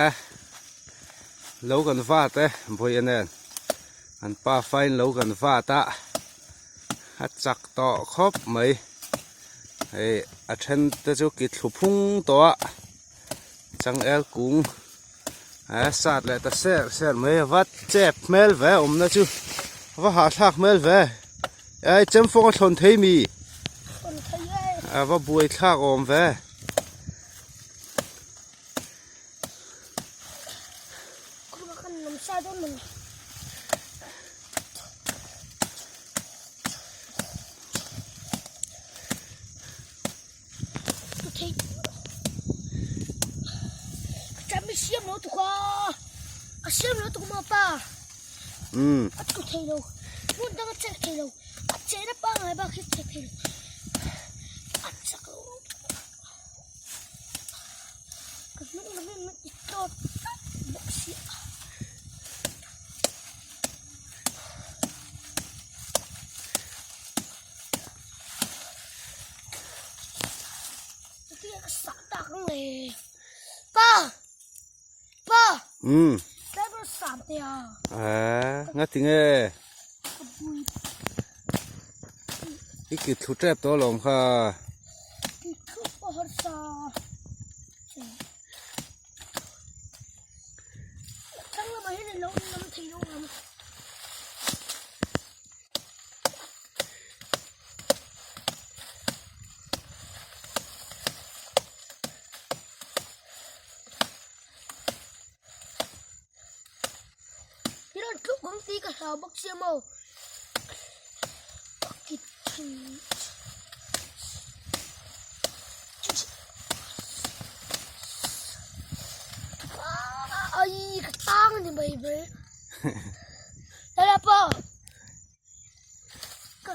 Eh lo kan vat e vawi nen an pa fain lo kan vat a a chak tawh khawp mai hei a then te chu ki thlu phung tawh a changel kung eh sat leh ta ser ser mai a va chep hmel ve awmna chu va hahthlak hmel ve eh chemfawng a thlawn thei mi a va buai thlak awm ve. Umm. Ka hnung lam hian min ti tlawt tlat bawk sia. Chutia ka sah tak ang le. Pa! Pa! Umm. Tlai pawh sah teh a. Eee, nga ti nge? Ka bui. I kit thlu tep tawh alawm kha. Kit thlu pawh harsa. Thlang lamah hian alo nam thei lo ang. I rawn tluk ang tih ka hlau bawk sia maw? Ka kit thin. Ai ka tang a ni mai ber. Lala pa. Ka.